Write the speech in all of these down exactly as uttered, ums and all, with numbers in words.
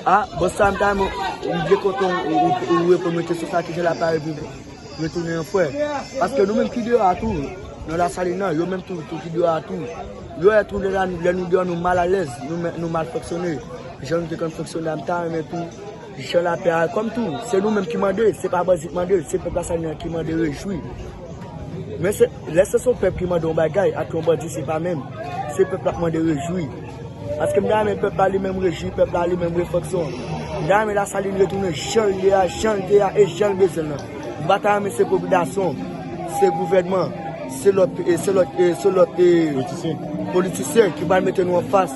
A, bòs sa, m ta renmen, m byen kontan ou, ou, ou reponn mwen kesyon sa, kijan lapè a retounen an frè. Paske nou menm ki deyò a tou, nan Lasalin nan, yo menm tou, tou ki deyò a tou. Yo wè tou lè, lè nou deyò, nou malalèz, nou, men- nou mal fonksyone. Jan nou te konn fonksyone a, m ta renmen tou, jan lapè a, kòm tou, se nou menm ki mande, se pa bandi k mande, se pèp Lasalin nan ki mande rejwi. Men se, lè se son pèp ki mande yon bagay, ak yon bandi, se pa menm. Se pèp la k mande rejwi. Paske m ta renmen pèp la li menm rejwi, pèp la li menm refleksyon. M ta renmen Lasalin retounen jan l ye a, jan l te a, e jan l bezwen l lan. M pa ta renmen se popilasyon, se gouvènman, se lòt, e se lòt, e se lòt, e politisyen ki pral mete nou anfas.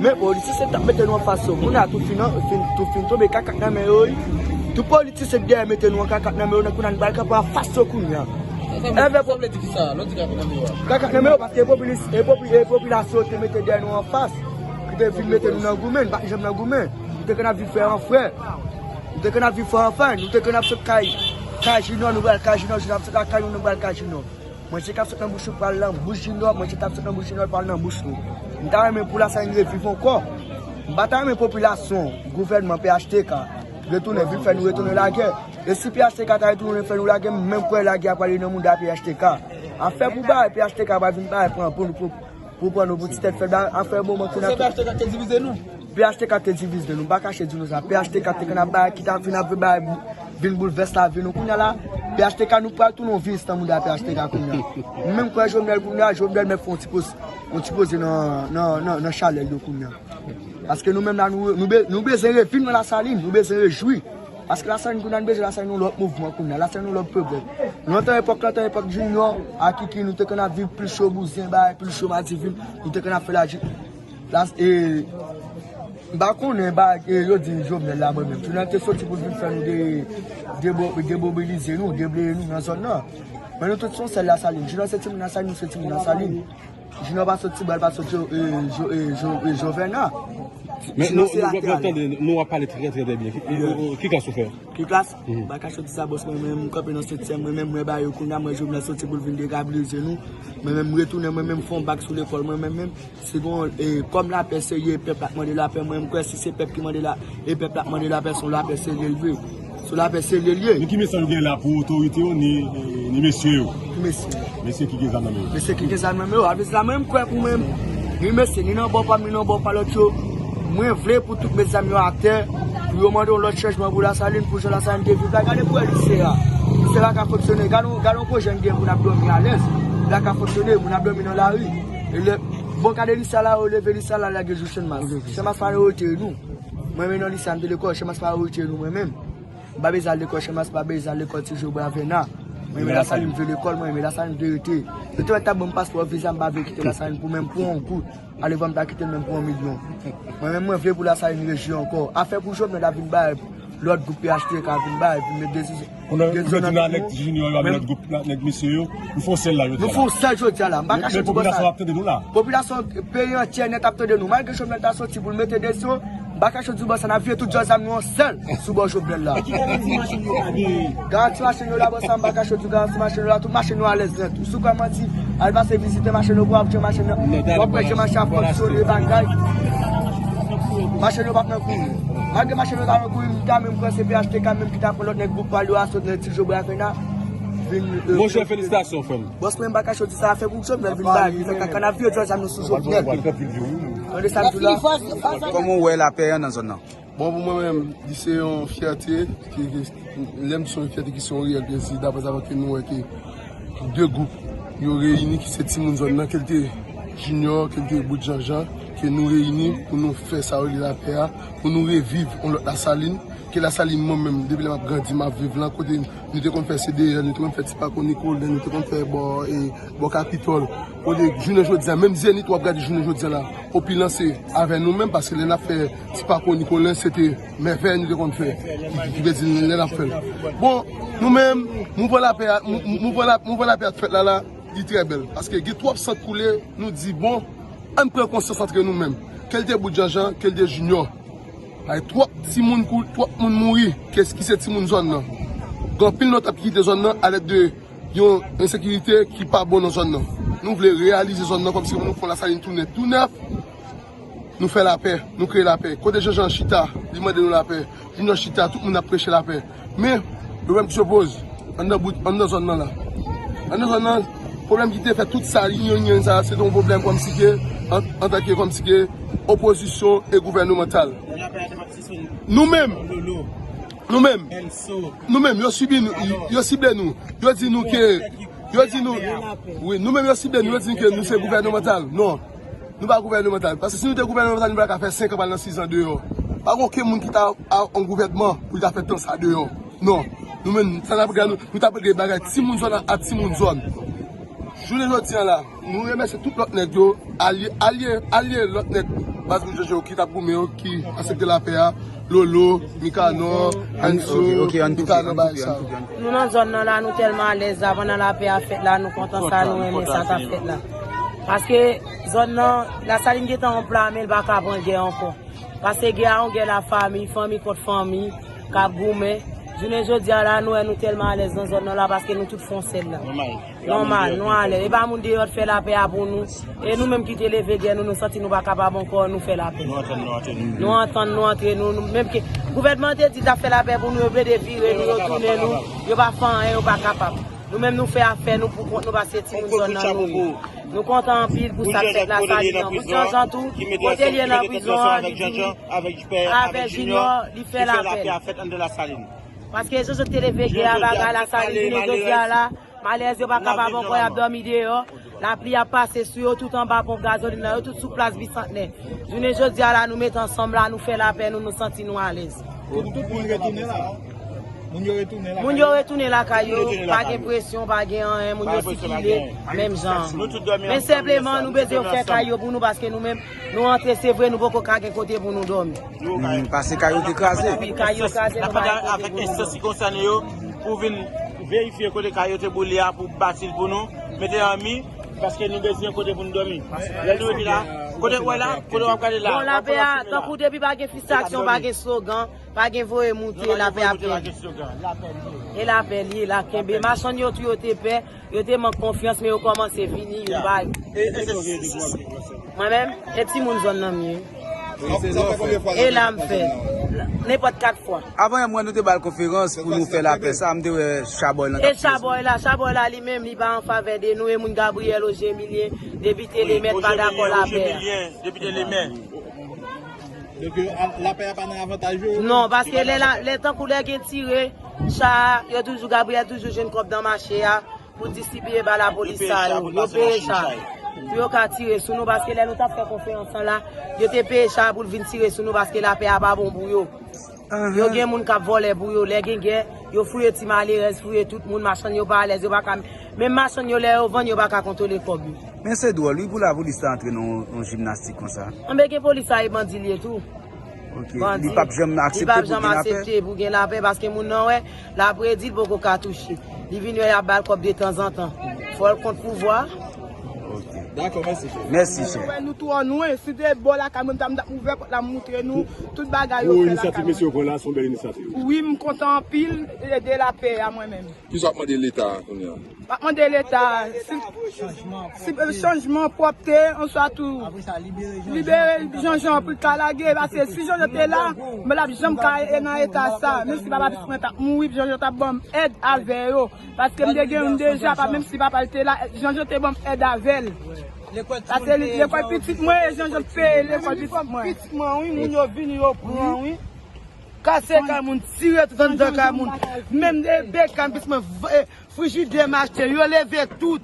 Men politisyen k t ap mete nou anfas yo, kounye a tout fin, fin, tout fin tonbe, kakak nan men yo, wi. Tout politisyen ki dèyè mete nou an kakak nan men yo, nan kounye a nou pral kanpe anfas yo kounye a. Sa vle, sa vle di kisa? Lè w di kakak nan men yo a? Kakak nan men yo, paske e popilis-, e popi- e popilasyon te mete dèyè nou anfas, ki te vin mete nou nan goumen, nou pa t janm nan goumen. Nou te konn ap viv frè an frè. Nou te konn ap viv frè an frè. Nou te konn ap sot kay, kay Jinò, nou pral kay Jinò, Jinò ap sot lakay nou, nou pral kay Jinò. Manje k ap sot nan bouch ou pral nan bouch Jinò, manje k ap sot nan bouch Jinò pral nan bouch nou. M ta renmen pou Lasalin reviv ankò. M pa ta renmen popilasyon, gouvènman, P H T K, retounen vin fè nou retounen lagè. E si P H T K ta retounen fè nou lagè, m menm kwè lagè a prale nan mouda P H T K. Afè pou bay, P H T K va vin bay pran pou nou, pou, pou pran nou pou ti tèt fèb la. Afè moman ki nan P H T K te divize nou. P H T K te divize nou, m pa kache di nou sa. P H T K te konn ap bay, ki ta vin ap bay, vin boulvès lavi nou. Kounye a la, P H T K nou pral tounen yon viris nan mouda P H T K kounye a. M menm kwè Jovenel kounye a, Jovenel mèt fè yon ti poz, yon ti poze nan, nan, nan, nan chalè l yo kounye a. Paske nou menm la, nou, nou, be- nou bezwen reviv nan Lasalin, nou bezwen rejwi. Paske Lasalin kounye a, nou bezwen Lasalin yon lòt mouvman kounye a, Lasalin yon lòt pwoblèm. Lontan epòk, lontan epòk Jinò, a Kiki, nou te konn ap viv plis cho bouzen, bay plis cho madivin, nou te konn ap fè laji. La, e, m pa konnen, ba, e, yo di Jovenel la, mwen menm. Jovenel te soti pou l vin fè nou de, debo- demobilize nou, debleye nou nan zòn nan. Men nou tout se yon sèl Lasalin. Jinò se timoun Lasalin, nou se timoun Lasalin. Jinò pa soti bal, pa soti jo, e, jo, e, jo, e, Jovèna. Men Jinò nou, se nou, nou, lateral. Nou tande, nou ap pale trè, trè, trè byen. Ki, e, e, ki klas ou fè? Ki klas? Mhm. Ba kachot di sa, bòs, mwen menm, m kanpe nan setyèm, mwen menm, mwen ba yo kounye a, mwen Jovenel soti pou l vin degablize nou. Mwen menm, m retounen, mwen menm, m fè yon bak sou lekòl, mwen menm, menm. Se gon, e, kòm lapè serye, pèp la k mande lapè, mwen, m kwè si se pèp ki mande la, e pèp la k mande lapè, se yon lapè serye l vre. Se yon lapè serye l ye. Men ki mesaj ou gen la pou otorite yo, ni, ni mesye yo? Ki mesye? Mesye ki gen zam nan men yo. Mesye ki gen zam nan men yo. Apre sa, mwen, m kwè pou mwen, ni mesye, ni nan bò pa m, ni nan bò pa lòt yo, mwen vle pou tout met zam yo atè, pou yo mande yon lòt chanjman pou Lasalin, pou jan Lasalin te viv la. Gade pou wè lise a. Lise a pa ka fonksyone. Gade yon, gade yon pwojè n gen pou n ap dòmi alèz. Li pa ka fonksyone, moun ap dòmi nan lari. E lè, bon, gade lise a la, yo leve lise a la, lage jou Channmas. Channmas pa rete nou. Mwen menm nan lise a, m te lekòl, Channmas pa rete nou, mwen menm. M pa bezwen al lekòl Channmas, m pa bezwen al lekòl Ti Job Ravena. Mwen menm Lasalin, m vle lekòl, mwen menm Lasalin, m vle rete. Yo te mèt ta ban m paspò, viza, m pa vle kite Lasalin pou menm pou yon goud. Ale van m ta kite l menm pou yon milyon. Mwen menm, mwen vle pou Lasalin rejwi ankò. Afè pou Jovenel la vin bay lòt gwoup P H T K vin bay, vin met dezizyon. Kounye a, nou di nan nèg Ti Jinò yo avèk lòt gwoup la, nèg mesye yo, nou fè yon sèl la jodi a la. Nou fè yon sèl jodi a la. M pa kache di w sa. Popilasyon ap tande nou la. Popilasyon peyi antyè nèt ap tande nou. Malgre Jovenel ta soti pou l mete dezizyon, m pa kache di w bò sa, n ap vire tout djòl zam nou an sèl sou bò Jovenel la. Ki garanti machin yo pa genyen? Garanti machin yo la, bò sa, m pa kache di w garanti machin yo la, tout machin yo alèz nèt. Ou si w kwè manti, al pase vizite machin yo pou w ap tcheke machin nan. W ap wè jan machin ap fonksyone bagay. Machin yo p ap nan kouri. Malgre machin yo ta nan kouri, m ta menm kwè se P H T K menm ki ta pran lòt nèg gwoup pa l yo a sot nan Ti Job Ravena. Vin, e, monchè, felisitasyon, frè m. Bòs mwen, m pa kache w di sa, afè pou Jovenel vin bay, vin fè kaka, n ap vire djòl zam nou sou Jovenel. Tande sa m di w la? Kòman w wè lapè a nan zòn nan? Bon, pou mwen menm, li se yon fyète, ki, ki, lè m di se yon fyète ki se yon reyèl plezi, daprè sa ke nou wè ke de gwoup yo reyini, ki se timoun zòn nan, ke l te Jinò, ke l te Bout Janjan, ke nou reyini pou nou fè sa yo rele lapè a, pou nou reviv yon lòt Lasalin, ke Lasalin mwen menm, depi lè m ap grandi, m ap viv lan, kote nou te konn fè C D L, nou te konn fè Ti Pako Nikolè, nou te konn fè bò, e, bò Kapitòl. Kote jounen jodi a, menm Zenith w ap gade jounen jodi a la, opilans se avè nou menm, paske lè n ap fè Ti Pako Nikolè, se te mèvèy nou te konn fè, ki, ki, ki vle di lè n ap fè l. Bon, nou menm, mouvman lapè a, mou-, mou-, mouvman la, mouvman lapè a k fèt la, la, li trè bèl. Paske gen twòp san koule, nou di, bon, ann pran konsyans antre nou menm. Ke l te Bout Janjan, ke l te Jinò. Ay, twòp timoun kou-, twòp moun mouri, ke, ki se timoun zòn nan. Gen anpil notèb ki kite zòn nan, alèd de yon ensekirite ki pa bon nan zòn nan. Nou vle reyalize zòn nan kòmsi nou fè Lasalin tounen tou nèf. Nou fè lapè, nou kreye lapè. Kote Jean Jean chita, li mande nou lapè. Junior chita, tout moun ap preche lapè. Men, pwoblèm ki se poze, anndan bout, anndan zòn nan la. Anndan zòn nan, pwoblèm ki te fè tout sa, linyon, linyon sa, se te yon pwoblèm kòmsi ke, an, antanke kòmsi ke opozisyon e gouvènemantal. Nou menm, nou menm, nou menm, yo sibi nou, yo sible nou, yo di nou ke, yo di nou, wi, nou menm yo sible nou, yo di nou ke nou se gouvènemantal. Non, nou pa gouvènemantal. Paske si nou te gouvènemantal, nou pa ka fè senk an, pral nan sis an deyò. Pa gen okenn moun ki ta a, an gouvènman pou li ta fè tan sa deyò. Non, nou menm, sa n ap regle, nou, nou t ap regle bagay timoun zòn ak timoun zòn. Jounen jodi a la, nou remèsye tout lòt nèg yo, alye, alye, alye lòt nèg baz Bout Jòj yo ki t ap goumen yo, ki aksepte lapè a, Lolo, Mikanò, Anso, nou ta nan bagay sa yo. Nou nan zòn nan la, nou tèlman alèz la, pandan lapè a fèt la, nou kontan sa, nou renmen sa k ap fèt la. Paske zòn nan, Lasalin gentan yon pla, men l pa ka pran gè ankò. Paske gè a yon gè lafanmi, fanmi kont fanmi, k ap goumen. Jounen jodi a la, nou wè nou tèlman alèz nan zòn nan la, paske nou tout fè yon sèl la. Nòmal, nou alèz. E pa moun deyò t fè lapè a pou nou. E nou menm ki te leve gè nou, nou santi nou pa kapab ankò, nou fè lapè. Nou antann nou antre nou. Nou antann nou antre nou. Nou, menm ke gouvènman te di l t ap fè lapè pou nou, yo plede vire nou, yo tounen nou. Yo pa fè anyen, yo pa kapab. Nou menm nou fè afè nou pou kont nou, paske timoun zòn nan nou ye. Nou kontan anpil pou sa k fèt Lasalin nan. Bout Janjan tou, kote l ye nan prizon an, li di avèk Junior, li fè lapè. Paske Janjan te leve gè a bagay Lasalin, jounen jodi a la, malèz yo pa kapab ankò, y ap dòmi deyò. Lapli ap pase sou yo, tout anba ponp gazolin nan, yo tout sou plas Bisantnè. Jounen jodi a la, nou met ansanm la, nou fè lapè nou, nou santi nou alèz. Tout moun retounen la. Moun yo retounen lakay yo, pa gen presyon, pa gen anyen, moun yo sikile menm jan. Men senpleman, nou bezwen yo fè kay yo pou nou, paske nou menm, nou antre, se vre, nou poko ka gen kote pou nou dòmi. Paske kay yo te kraze. Wi, kay yo kraze, nou pa gen kote pou nou dòmi. Pou vin verifye kote kay yo te boule a, pou bati l pou nou, mete anmi, paske nou bezwen kote pou nou dòmi. Lè nou rive la, kote w wè la, kote w ap gade la. Bon, lapè a, tankou depi pa gen fistrasyon, pa gen slogan, pa gen voye moute, lapè ap fèt. E lapè l ye, la kenbe. Machann yo tou, yo te pè, yo te mank konfyans, men yo kòmanse vini, yo bay. Mwen menm, e timoun zòn nan m ye. E la m fè. Nenpòt kat fwa. Avan yè m wè nou te ba l konferans pou nou fè lapè sa, m te wè Chabòy lan t ap sezi. E Chabòy la, Chabòy la li menm, li pa an favè de nou, e moun Gabriel Oje Emilien, depite Lemè, pa dakò lapè a. Depite Lemè. Donk, yo, a, lapè a pa nan avantaj yo? Non, paske lè la, lè tankou lè gen tire, cha, yo toujou, Gabriel toujou jwenn kòb nan mache a, pou distribiye ba lapolis sa yo. Yo peye cha. Pou yo ka tire sou nou, paske lè nou t ap fè konferans lan la, yo te peye cha pou l vin tire sou nou, paske lapè a pa bon pou yo. Yo gen moun k ap vòlè pou yo. Lè gen gè, yo fouye ti malerèz, fouye tout moun, machann yo pa alèz, yo pa ka, menm machann yo, lè yo vann, yo pa ka kontwole kòb yo. Men se dwòl, wi, pou lapolis ta antre nan yon, yon jimnastik konsa. Anben, gen polis sa, e bandi l ye tou. Ok. Bandi. Li p ap janm aksepte pou gen lapè? Li p ap janm aksepte pou gen lapè, paske moun nan wè, l ap redi, l poko ka touche. Li vin wè y ap ba l kòb detanzantan. Fò l kont pouvwa. Ok. Dakò, mèsi, chè. Mèsi, chè. Wè nou twò lwen, si te bò lakay mwen, m t ap ouvè pòt la, m moutre nou tout bagay yo fè lakay mwen. Gwo inisyativ mesye yo pran la, se yon bèl inisyativ. Wi, m kontan anpil de lapè a mwen menm. Kisa w ap mande Leta a kounye a? M ap mande Leta a, si, si, eh, chanjman, pwòpte, answa tou, libere Janjan pou l ka lage, paske si Janjan te la, mwen l ap janm ka e nan eta sa, menm si papa pitit mwen t ap mouri, Janjan t ap ban m èd avè yo, paske m te gen youn deja, pa, menm si papa l te la, Janjan te ban m èd avè l. Paske li, lekòl pitit mwen, e Janjan t peye lekòl pitit mwen. Pitit mwen, wi, moun yo vini, yo pran, wi. Kase kay moun, tire tout anndan kay moun. Menm de bekàn, pis mwen, v-, eh, frijidè m achte, yo leve tout.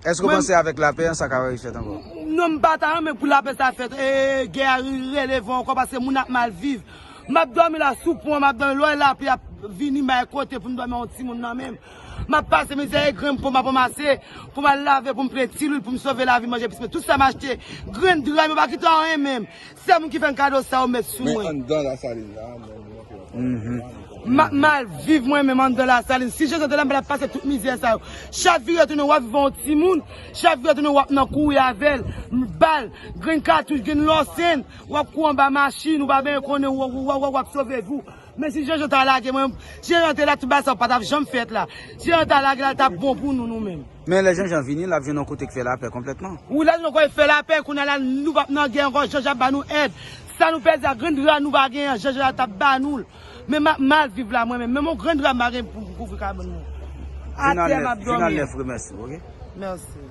Èske w panse avèk lapè an, sa ka fèt ankò? Non, m pa ta renmen pou lapè sa fèt. E, gè a releve ankò, paske moun ap mal viv. M ap dòmi la sou pon, m ap dòmi lè lapli ap vini, m bay kote pou m dòmi yon timoun nan men m. M ap pase mizè e grenn pon m ap ranmase pou m al lave, pou m plen ti lwil, pou m sove lavi manje pis mwen. Tout sa m achte, grenn dra, m pa kite anyen menm. Sèl moun ki fè m kado sa yo met sou mwen. Men anndan Lasalin la, mwen, mwen, mwen. M ap mal viv mwen menm anndan Lasalin. Si Jean Jean te la, m pa t ap pase tout mizè sa yo. Chak vire tounen, w ap viv yon timoun. Chak vire tounen, w ap nan kouri avè l. Bal, grenn katouch, grenn lòsèn. W ap kouri anba machin, ou pa byen konnen, w, w, w, w, w ap sove vi w. Men si Jean Jean ta lage mwen, si Jean Jean te la, tout bagay sa yo pa t ap janm fèt la. Si Jean Jean ta lage la, l t ap bon pou nou, nou menm. Men lè Jean Jean vini, l ap jwenn yon kote k fè lapè konplètman. Wi, l ap jwenn yon kote k fè lapè, kounye a la, nou p ap nan gè ankò, Jean Jean ap ba nou èd. Sa nou pèdi a, grenn dra nou pa genyen, Jean Jean la t ap ba nou l. Men m ap mal viv la mwen menm. Menm yon grenn dra m pa gen pou m kouvri kabann mwen. Atè m ap dòmi. Jounal nèf remèsye w, oke? Mèsi.